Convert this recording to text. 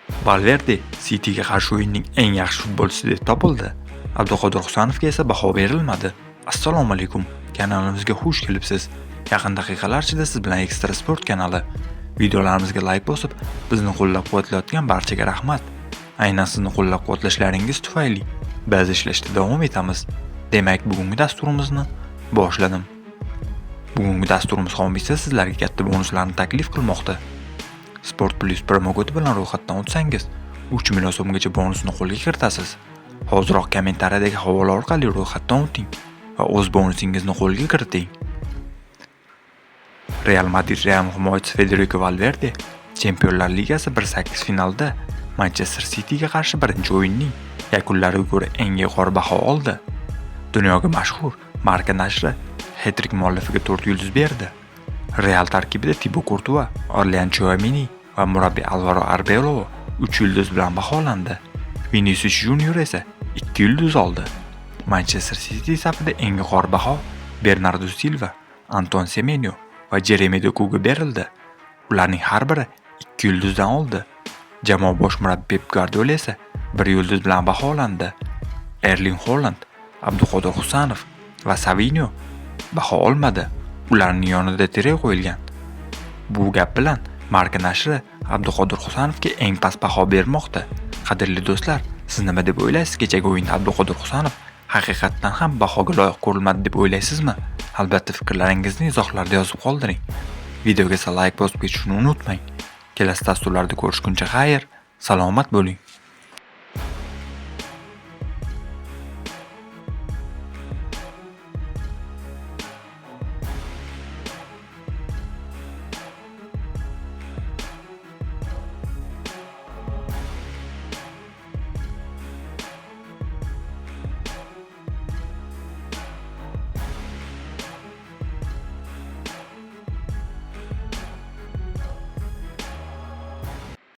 Valverde Cityga qarshi o'yinning eng yaxshi futbolchisi deb topildi. Abduqodir Husanovga esa baho berilmadi. Assalomu alaykum. Kanalimizga xush kelibsiz. Yaqin daqiqalar ichida siz bilan Ekstra Sport kanali. Videolarimizga like bosib, bizni qo'llab-quvvatlayotgan barchaga rahmat. Aynan sizni qo'llab-quvvatlashlaringiz tufayli biz ishlashda davom etamiz. Demak, bugungi dasturimizni boshladim. Bugungi dasturimiz homiysi sizlarga katta bonuslarni taklif qilmoqda. Sport Plus promokodi bilan ro'yxatdan o'tsangiz, 3 million so'mgacha bonusni qo'lga kiritasiz. Hoziroq kommentariyadagi havola orqali ro'yxatdan o'ting va o'z bonusingizni qo'lga kiriting. Real Madrid yarim himoyachisi Federico Valverde Chempionlar Ligasi 1/8 finalida Manchester Cityga qarshi birinchi o'yinning yakunlariga ko'ra eng yuqori baho oldi. Dunyoga mashhur Marca nashri het-trik muallifiga 4 yulduz berdi. Real tarkibida Tibo Kurtua, Orlean Tchouameni va murabbiy Alvaro Arbeloa 3 yulduz bilan baholandi. Vinicius Junior esa 2 yulduz oldi. Manchester City safida eng yuqori baho Bernardo Silva, Anton Semenyo va Jeremi Dokuga berildi. Ularning har biri 2 yulduzdan oldi. Jamoa bosh murabbiyi Pep Guardiola esa 1 yulduz bilan baholandi. Erling Holand, Abduqodir Husanov va Savinho baho olmadi. Ularning yonida tire qo'yilgan. Bu gap bilan Marca nashri Abduqodir Husanovga eng past baho bermoqda. Qadrli do'stlar, siz nima deb o'ylaysiz? Kechagi o'yinda Abduqodir Husanov haqiqatdan ham bahoga loyiq ko'rilmadi deb o'ylaysizmi? Albatta fikrlaringizni izohlarda yozib qoldiring. Videoga esa like bosib ketishni unutmang. Kelasi dasturlarda ko'rishguncha xayr, salomat bo'ling.